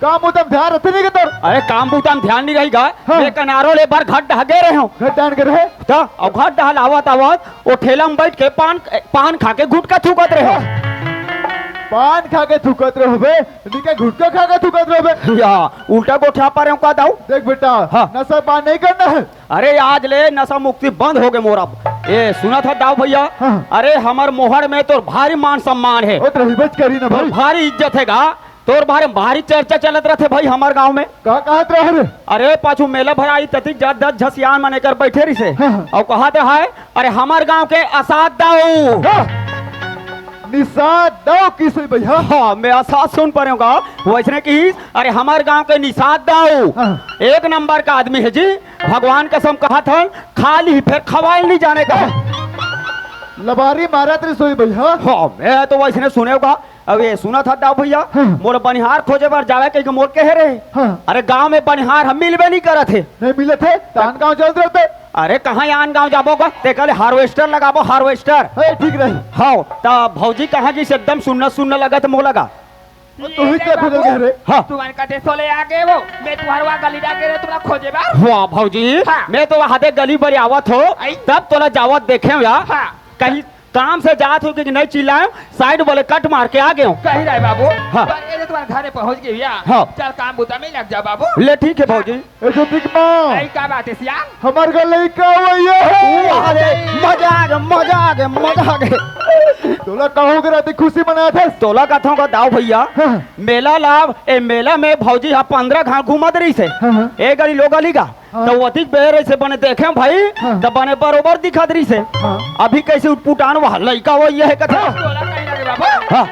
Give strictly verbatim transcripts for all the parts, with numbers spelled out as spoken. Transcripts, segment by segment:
काम बूता म ध्यान रहिथे नहीं के तोर? अरे काम बूता म ध्यान नहीं रही गा। हाँ। मैं कनारो ले बर घर डहा गे रहे हूँ। घर डहान गे रहे? त अउ घर डहा ले आवत आवत ओ ठेला म बइठ के पान, पान खा के गुटखा थूकत रहे हूँ। पान खा के थूकत रहे होबे, नहीं के गुटखा खा के थूकत रहे होबे। या, उल्टा गोठिया परे हूँ का दाऊ? देख बेटा, हाँ। नशा पान नहीं करना है। अरे आज ले नशा मुक्ति बंद हो गे मोर अब। ए सुनत हस दाऊ भइया? हाँ। अरे हमर मोहड़ में तोर भारी मान सम्मान हे। ओ त रहिबेच करही ना भाई। भारी इज्जत हे गा। तोर बारे म भारी चर्चा चलत रथे भाई हमर गांव में। का कहत रहे रे? अरे पाछू मेला भराइस ततिक जा दस झन सियान मन एकर बइठे रहिसे। हाँ, हाँ। अउ कहत रहे, अरे हमर गांव के असाद दाऊ। हाँ। निषाद दाऊ किहिस भइया। हाँ, मैं असाद सुन परे हूँ गा। वइसने किहिस, अरे हमर गांव के निषाद दाऊ। हाँ। एक नंबर का आदमी हे जी। भगवान कसम कहत हन, खा लिही फेर खवाय ल नहीं जाने का। लबारी मारत रहिस होही भइया। हाँ, मैं तो वइसने सुने हूँ गा। अब ए सुनत हस दाऊ भइया, हाँ। मोला बनिहार खोजे बर जावे कहिके मोला कहे रहे। हाँ। अरे गांव में बनिहार ह मिलबे नहीं करत हे। नहीं मिलत हे, त आन गांव चलत रहिबे। अरे कहाँ आन गांव जाबो गा? तेकर ले harvester लगाबो, harvester। हे, ठीक रही। हाँ, त भौजी कहाँ गिस? एकदम सुन्ना सुन्ना लगत मोला गा। तुही का खोजे गे रे? हाँ। तुमन कते सोले आ गे हो, मैं तुम्हर वा गली डहा गे रहे, तुम्हर खोजे बर। वाह भौजी, हाँ। मैं तो वहाँ दे गली बर आवत हों, आई। तब तोला जावत देखे हूँ यार। हाँ। कहीं काम से जात हों कि नहीं चिल्लाए, side वाले cut मार के आ गे हूँ। कही रहे बाबू, हाँ। पर ये तुम्हर घरे पहुँच गे भइया। हाँ। चल काम बूता में लग जा बाबू। ले ठीक हे भौजी। ए ज्योति के माँ। आई का बात हे सियान? हमर घर लइका अवइया हे। वाह रे, मजा आ गे, मजा आ गे, मजा आ गे। तोला का हो गे रहिस, खुशी मनात हस? तोला कथों गा दाऊ भइया, हाँ। मेला ला, ए मेला में भौजी ह पंद्रह घांव घूमत रहिसे। हाँ, हाँ। ए गली ल ओ गली गा। हाँ। त ओतिक बेर अइसे बने देखे भाई, हाँ। त बने बरोबर दिखत रहिसे। हाँ। अभी कइसे उटपुटान वहाँ लइका अवइया हे कथे। हाँ। तोला कहीं लगे बाबू। हाँ।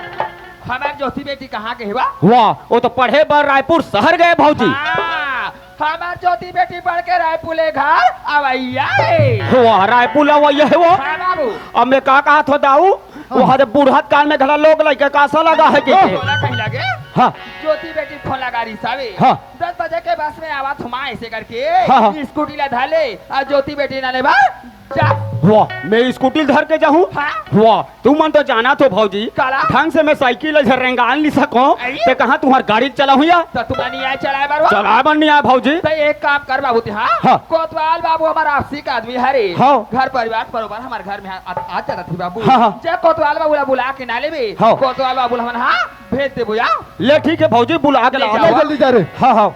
हमर ज्योति बेटी कहाँ गे हे वा? वाह, ओ तो पढ़े बर रायपुर शहर गे भौजी। हाँ, हमर ज्योति बेटी पढ़ के रायपुर ले घर अवइया हे। वाह, रायपुर ले अवइया हे वो। हाँ बाबू। अब मैं का कहत हों दाऊ, हाँ। वहाँ दे बुढ़त काल में घला लोग लइका का असा लगा हे कि हाँ। तोला कहीं लगे? हाँ। ज्योति बेटी फोन लगा रहिस हवे। हाँ। दस बजे के बस में आवत हों मैं अइसे करके, हाँ, हाँ। स्कूटी ला धर ले, अउ ज्योति बेटी ला ले बर जा। वाह, मैं स्कूटी धर के जाहूँ? हाँ। वाह, तुमन तो जानत हो भौजी, काला? ढंग से मैं साइकिल ला रेंगा ल नहीं सकों, आई? त कहाँ तुम्हर गाड़ी चलाहूँ या? त तुमन नहीं आए चलाए बर वा? चलाए बर नहीं आए भौजी। त एक काम कर बाबू ते, हाँ? हाँ। कोतवाल बाबू हमर आपसी का आदमी हरे। हाँ। घर परिवार बरोबर हमर घर में आ, आ, आ जात रथे बाबू। हाँ, हाँ। जे कोतवाल बाबू ला बुला के ना लेबे, हाँ। कोतवाल बाबू ला हमन, हाँ, भेज देबो या। ले ठीक हे भौजी, बुला के ले लावत हों। जल्दी जा रे। हाँ, हाँ।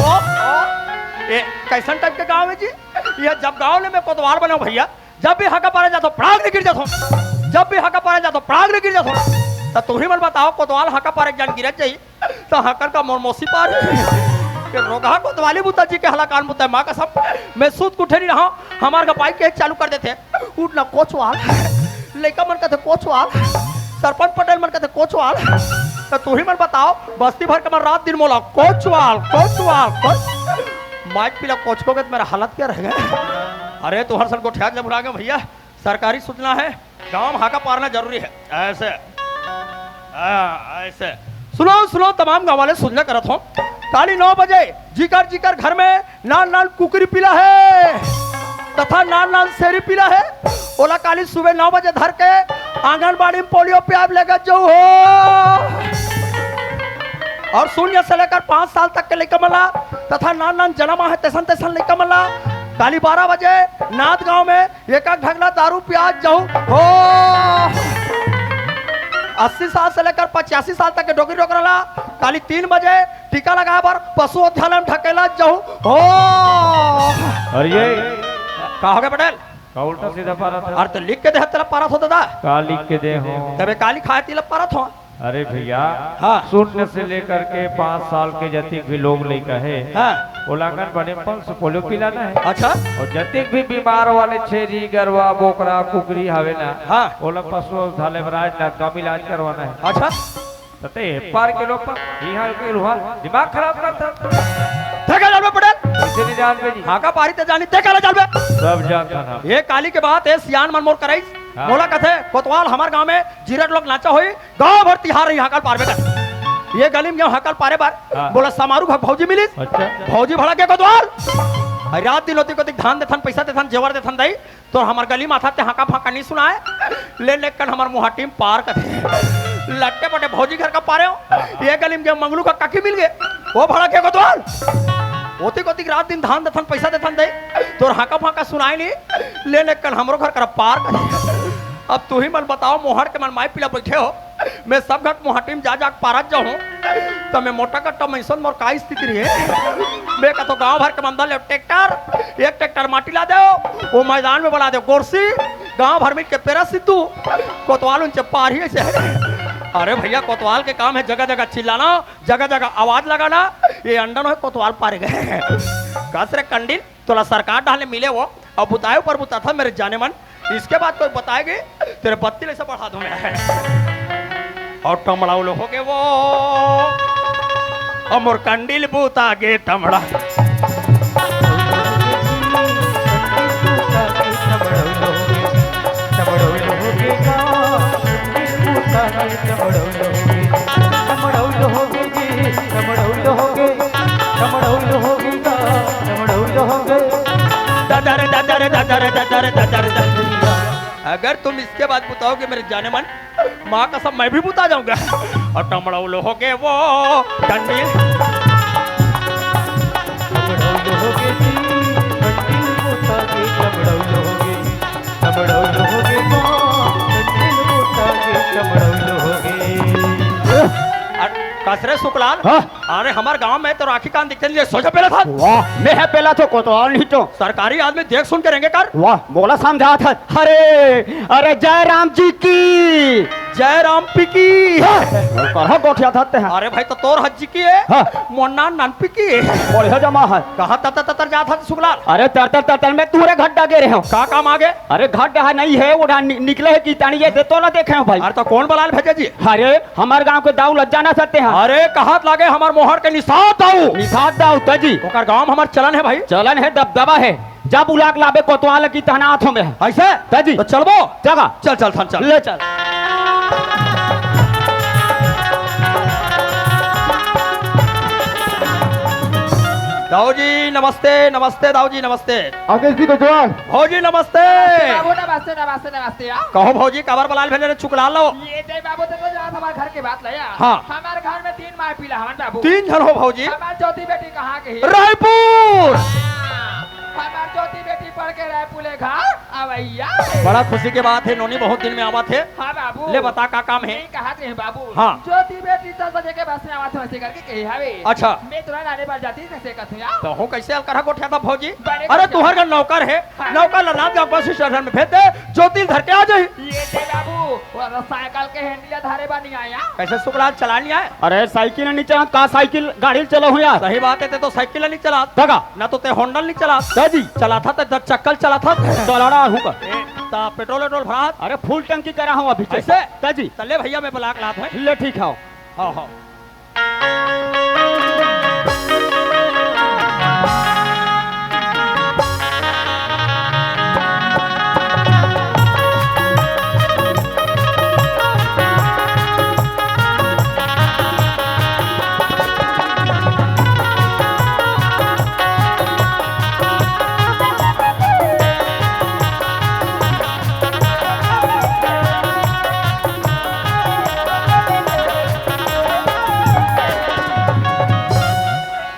ओ, ओ, ए, कइसन टाइप के गाँव हे जी? ये जब गाँव ले मैं कोतवाल बने हूँ भइया, जब भी हका पारे जाथों, पड़ाक ले गिर जाथों। जब भी हका पारे जाथों, पड़ाक ले गिर जाथों। त तुही मन बताओ, कोतवाल हका पारे जान गिरत जाही, त हकर का मोर मौसी पार के रोगहा कोतवाली बुता जी के हलाकान बुता, माँ कसम, मैं सूत के उठे नहीं रहूँ, हमर का बाइक के चालू कर देथे, उठ ना कोचवाल, लइका मन कथे कोचवाल, सरपंच पटेल मन कथे कोचवाल। त तुही मन बताओ, बस्ती भर के मन रात दिन मोला कोचवाल, कोचवाल, कोच-, माइक पीला कोचको के त मेरा हालत क्या रह गे? अरे, तुहर सन गोठिया जब उड़ा गे भइया, सरकारी सूचना हे, गाँव में हाका पारना जरूरी हे। अइसे, हाँ, अइसे। सुनो, सुनो, तमाम गाँव वाले सूचना करत हों। काली नौ बजे जिकर जिकर घर में नान नान कुकरी पीला हे तथा नान नान सेरी पीला हे, ओला काली सुबह नौ बजे धर के आंगनबाड़ी में पोलियो पियाब लेगत जाहू हो। अउ शून्य से लेकर पाँच साल तक के लइका मन ला तथा नान नान जनम हे तइसन तइसन लइका मन ला काली बारह बजे नांद गांव में एक एक ढगला दारू पियात जाहू हो। अस्सी साल से लेकर पचासी साल तक के डोकरी डोकरा ला काली तीन बजे टीका लगाए बर पशु औषधालय में ढकेलत जाहू हो। अरे ये का हो गे पटेल? का उल्टा सीधा पारत हे? अरे त लिख के दे हस तेला पारत हों दादा। का लिख के दे हों? तभे का लिखाय हे तेला पारत हों। अरे भइया, हाँ। शून्य से लेकर के पाँच साल के जतिक भी लोग लइका हे, हाँ। ओला आंगनबाड़ी में पल्स पोलियो पिलाना हे। अच्छा। अउ जतिक भी बीमार वाले छेरी, गरवा, बोकरा, कुकरी हवे ना, हाँ। ओला पशु औषधालय में राजनांदगांव में इलाज करवाना हे। अच्छा। त ते पार के लोग पर इहाँ के लोग दिमाग खराब करत हे। देखा जाबे पटेल, तेने जान बे जी। हांका पारी ते जानी, ते काला जान बे? सब जानथन। ये काली के बात हे, सियान मन मोर करइस। हाँ। मोला कथे, "कोतवाल, हमर गांव में जीरा लोग नाचा होई, गांव भर तिहार रही हांकल पारबे कर।" ये गली में गेंव हांकल पारे बर। हाँ। मोला समारू घर भौजी मिलिस। अच्छा। भौजी भड़क गे, "कोतवाल, अरे रात दिन ओतिक ओतिक धान देथन, पैसा देथन, जेवर देथन दाई, तोर हमर गली माथा ते हांका फांका नहीं सुनाए, ले लेकन हमर मुहाटी में पार कथे।" लट्टे पटे भौजी घर का पारे हो, हाँ, हाँ। ये गली में गेंव मंगलू का काकी मिल गे, वो भड़क गे, "कोतवाल, ओतिक ओतिक रात दिन धान देथन, पैसा देथन दाई, तोर हांका फांका सुनाए नहीं, ले लेकन हमरो घर करा पार कथे।" अब तुही मन बताओ, मोहड़ के मन माई पीला बैठे हो, मैं सब घर मुहाटी में जा जा के पारत जाहूं, त मैं मोटा कट्टा मइसन मोर का स्थिति रही? मैं कथों गांव भर के मंदा ले ट्रैक्टर, एक ट्रैक्टर माटी ला देव, वो मैदान में बला देव गोरसी, गांव भर मिल के पेरा सिद्धू, कोतवाल उनसे पार ही ऐसे है। अरे भैया, कोतवाल के काम है जगह जगह चिल्लाना, जगह जगह आवाज लगाना, ये अंडा नोहे कोतवाल पारे गे। कस रे कंडील, तोला सरकार डहार ले मिले वो, अउ बुताए ऊपर बुताथस मेरे जाने मन, इसके बाद कोई बताएगी, तेरे बत्ती ले से बढ़ा दूं मैं। अउ टमड़ौल हो गे वो, अउ मोर कंडील बुता गे टमड़ा। ददर, ददर, ददर, ददर, ददर, ददर। अगर तुम इसके बाद बुताओगे मेरे जाने मन, माँ कसम मैं भी बुता जाऊंगा। अउ टमड़ौल हो गे वो कंडील। अरे कस रे सुकलाल। हाँ। अरे हमर गांव में तो राखी कान दिखते नहीं, सोझा पेला था। वाह, मैं है पेला तो कोतवाल नहीं तो। सरकारी आदमी देख सुन के रहेंगे कर। वाह, मोला समझाथस। अरे, अरे जय राम जी की। जय राम पी की। हाँ, कहाँ गोठियाथस ते हा? अरे भाई, तो तोर हज्जी की है। हाँ। मोन्ना नन पी की। बढ़िया जमा है। कहाँ ततर ततर जाथस सुकलाल? अरे तरतर तरतर मैं तुंहरे घर डहा गे रहेंव। का काम आगे? अरे घर डहा नहीं है, वो डहा नि-, निकले हे कि तानी ये दे तो ना देखे हो भाई। अरे तो कौन बलाल भेजे जी? अरे हमर गांव के दाऊ लज्जा ना सकते हैं। अरे कहत लागे हमर मोहड़ के निषाद दाऊ। निषाद दाऊ, त जी। ओकर गांव में हमर चलन है भाई। चलन है, दबदबा है। जब उलाक लाबे कोतवाल की तहना हाथों में है। ऐसे? त जी। तो चलबो? जगा। चल, चल, थान चल। ले चल। दाऊ जी नमस्ते, नमस्ते दाऊ जी नमस्ते। आदेश जी कोतवाल। भौजी नमस्ते। बाबू नमस्ते, नमस्ते, नमस्ते, आओ। कहो भौजी, काबर बलाल भेले रे, सुकलाल लो। ये दे बाबू, ते तो जानत हमार घर के बात ला या। हाँ। हमार घर में तीन माई पीला हवन बाबू। तीन झन हो भौजी। हमार ज्योति बेटी कहाँ के ही? रायपुर। हमार ज्योति बेटी पढ़ के रायपुर ले घर अवैया। बड़ा खुशी के बात है, नोनी बहुत दिन में आवत है। हाँ बाबू। ले बता का काम है? यही कहत रहे बाबू। हाँ। ज्योति बेटी दस बजे के बस में आवत है, वैसे करके कही हवे। अच्छा। मैं तुरंत आने पर जाती, कैसे कहूँ यार? तो हूँ कैसे अलकरहा गोठियाथस भौजी? बड़े अरे तुहर घर नौकर है, हाँ। नौकर ला नाम जाओ बस स्टेशन में भेज दे, ज्योति ल धर के आ जाही। ये दे बाबू, वो तो साइकिल के हैंडल धारे बा नहीं आया। कैसे सुकलाल चला नहीं आए? अरे साइकिल नहीं चला, का साइकिल गाड़ी चला हूँ यार। सही बात है, ते तो साइकिल नहीं चला। तगा। ना तो ते होंडा नहीं चला। त जी। चलाथा ते दस चक्कल चलाथा। चलाना हूँ का। ए, ता पेट्रोल वेट्रोल भरा? अरे फुल टंकी करा हूँ अभी। ऐसे? त जी। तले भैया मैं बलाक लात है। ले ठीक है। हाँ, हाँ।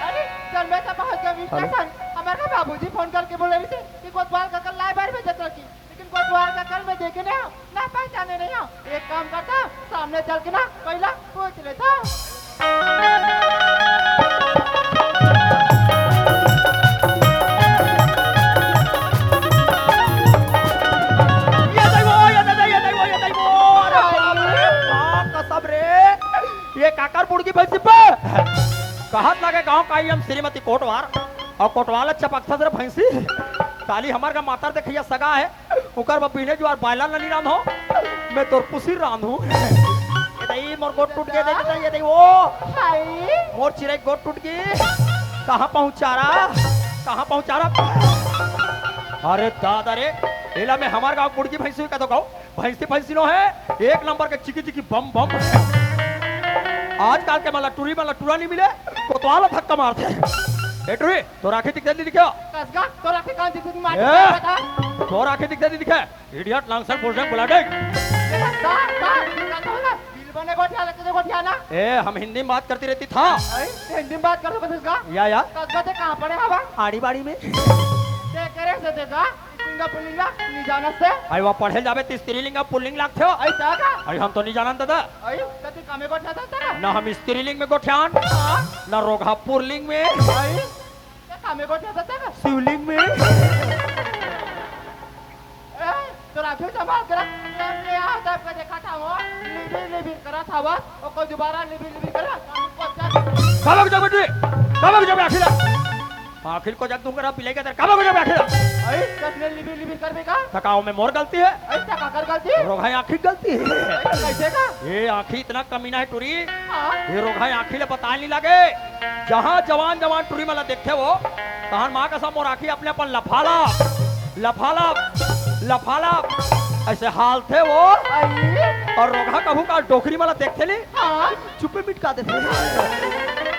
अरे, चल, मैं तो पहुंच गया, मिस्टर हेलो। सन। हमारे बाबूजी फोन करके बोले रहे थे कि कोतवाल का कल लाए बार भेजत रखी, लेकिन कोतवाल का कल मैं देखे नहीं हूँ, ना पहचाने नहीं हूँ। एक काम करता, सामने चल के ना पहला पूछ लेता। ये दई वो, ये दई, ये दई वो, ये दई वो। अरे बाप रे, बाप कसम रे। ये काकर बुड़गी भैंसी पे। कहत लगे गांव का ही हम श्रीमती कोटवार। अउ कोटवाल अच्छा पकथस रे भैंसी। काली हमर का मातर देखिया सगा है। ओकर बर बिहने जुआर बायला ल नी रांधों, मैं तोर पुसी रांधों। ये दई मोर गोड़ टूट गे, दे दे, ये दई ओ। हाय। मोर चिरई गोड़ टूट गे। कहाँ पहुँचा रहा? कहाँ पहुंचा रहा? अरे दादा रे, एला मैं हमार गांव मुर्गी भैंसी का तो कहूँ, भैंसी भैंसी नो है, एक नंबर के चिकी चिकी बम बम। आजकल के मला टुरी मला टुरा नहीं मिले, कोतवाल धक्का मारते। ए टुरी, तोर आँखी दिखते नहीं दिखे? कस गा, तोर आँखी कहाँ दिखते? माटी ए, पे बता। तोर आँखी दिखते नहीं दिखे? Idiot, लांगसर पोषण बुला दे। ए, सा, सा, का तो होला? बिल बने गोठिया लगते तो गोठिया ना। ए, हम हिंदी में बात करती रहती था। अरे, हिंदी में बात कर सकत हस का? या, या। कस गा ते कहाँ पड़े हवा? आड़ी बाड़ी में। ते करे से ते का? स्त्रीलिंग पुल्लिंग नहीं जानत से? अरे, वहाँ पढ़े जाबे त स्त्रीलिंग पुल्लिंग लागथे हो। अरे, ता का? अरे, हम तो नहीं जानन दादा। अरे, त तू कामे गोठिया था का? ना हम स्त्रीलिंग में गोठियान, हाँ। ना रोगहा पुल्लिंग में। अरे, ते कामे गोठिया था का? शिवलिंग में। ए, तोर आँखी संभाल के रख। तब ले आओ, तब के देखा था वो, लिबिर लिबिर करत हवा, ओको दोबारा लिबिर लिबिर करत, हम को चल। काबर के जगह बेटी, काबर के जगह आँखी ला। आँखी को जग दूंगा, बिलाई के तरह, काबर के जगह आँखी ला। अरे, तब ले लिबिर लिबिर करबे का? थकाव में मोर गलती है। अरे, त काकर गलती? रोगहा आँखी गलती है। अरे, कैसे का? ये आँखी इतना कमीना है टुरी, हाँ। ये रोगहा आँखी ले पता नहीं लगे। जहाँ जवान जवान टुरी मला देखथे वो, तहान माँ कसम मोर आँखी अपने अपन लफाला, लफाला, लफाला, ऐसे हालथे वो। अरे। और रोगहा कभू का डोकरी मला देखथे नहीं, हाँ। चुप्पे मिटका देथे।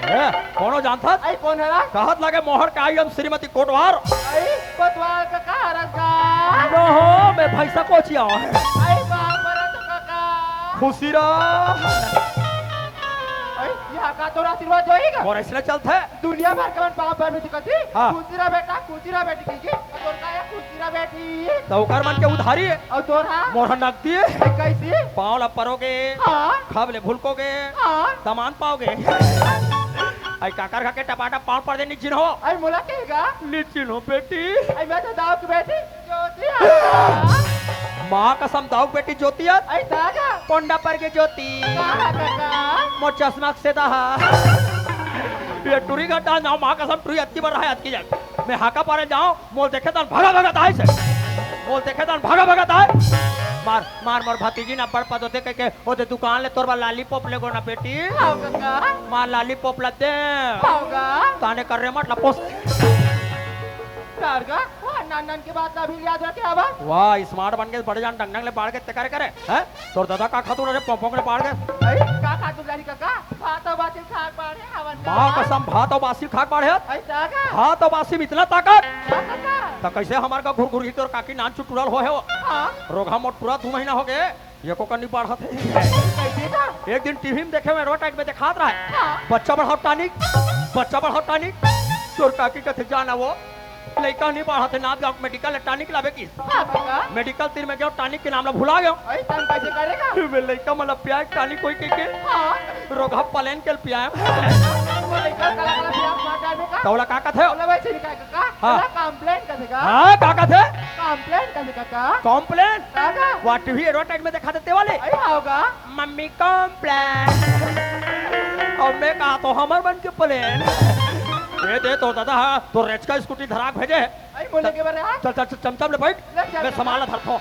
ए, कोनो जानथस? आई, कौन है रा? कहत लगे मोहर के आई हम श्रीमती कोटवार। आई, कोटवार का का रस का? न हो, मैं भैंसा कोचिया हूँ। आई, बाप रे तो काका। खुशी रहा। आई, यहाँ का तोर आशीर्वाद होई का? और ऐसने चलथे। दुनिया भर के मन पाँव पर भी दिखत ही। हाँ। खुशी रहा बेटा, खुशी रहा बेटी की, की। और तोर का है खुशी रहा बेटी। तो ओकर मन के उधारी है। और तोर हा? मोर हा नकदी है। आई, कैसी? पाँव ला परोगे, हाँ। खब ले भुलकोगे, हाँ। दमान पाओगे। आई काकर खा के टपाटप पाँव पर दे निचिन हो। आई मोला कहेगा? निचिन हो बेटी। आई मैं तो दाऊ की बेटी। ज्योतिया। माँ कसम दाऊ बेटी ज्योतिया। आई दादा। कोंडा पर के ज्योति। का काका? मोर चश्मा से दहा। ये टुरी घटा ना, माँ कसम टुरी अतकी बार है, अतकी जग। मैं हाका पारे जाऊँ, मोल देखे तन भागा भागा ताई से। मोल देखे तन भागा भागा ताई। मार, मार मोर भतीजी ना बड़ पद होते कह के, ओदे दुकान ले तोर बर लॉलीपॉप लेगो ना बेटी। हाव काका। मार लॉलीपॉप ला दे। हाव का। ताने कर रे मत लपोस। सरगा, वो नान नान के बात ला भी याद रखे हवा। वाह, smart बन के बड़े जान डंग डंग ले बाढ़ के ते करे करे, हैं? तोर दादा का खातू रे पोंपोंग ले बाढ़ के। अरे, का खातू जानी काका? भात अउ बासी खाक बाढ़े हवन का? माँ कसम, भात अउ बासी खाक बाढ़े हत? ऐसा का? भात अउ बासी में इतना ताकत? का काका? त कैसे हमार का घुरघुरी तोर काकी नान चुटुरल होहे हो? हाँ। रोगहा मोटपुरा दू महीना हो गए। एको कन नी बाढ़त हे। कैसे का? एक दिन टीवी में देखे हूँ, advertise में देखात रहा है, हाँ। बच्चा बढ़ाओ टॉनिक, बच्चा बढ़ाओ टॉनिक। तोर काकी कथे जाना वो लइका नी बाढ़त हे, नांदगांव के मेडिकल ले टॉनिक लाबे किस। हाँ, काका। मेडिकल तीर में गयो, टॉनिक के नाम ला भुला गयो। अरे, तन कैसे करेगा? मैं लइका मन ला पियाए टॉनिक कोई कह के। हाँ। रोगहा प्लेन के पियाए। वो लइका काला काला पिया मार डालबे का? तौला का कथे? बोला भाई, ठीक है, काका। हाँ। बोला, complain कथे का? हाँ, का कथे? Complain कथे काका? Complain? काका? वो टीवी advertise में देखाथे ते वाले? अरे, हाँ होगा। Mummy complain। अउ मैं कहा तो हमर मन के प्लेन। ये दे तो दादा, हाँ, तो रेचका स्कूटी धराक भेजे हे। अरे, मोले के बारे, हाँ? चल, चल, चल, चमचम ले बैठ। ले, चल, मैं चल। सामान ला धरथो।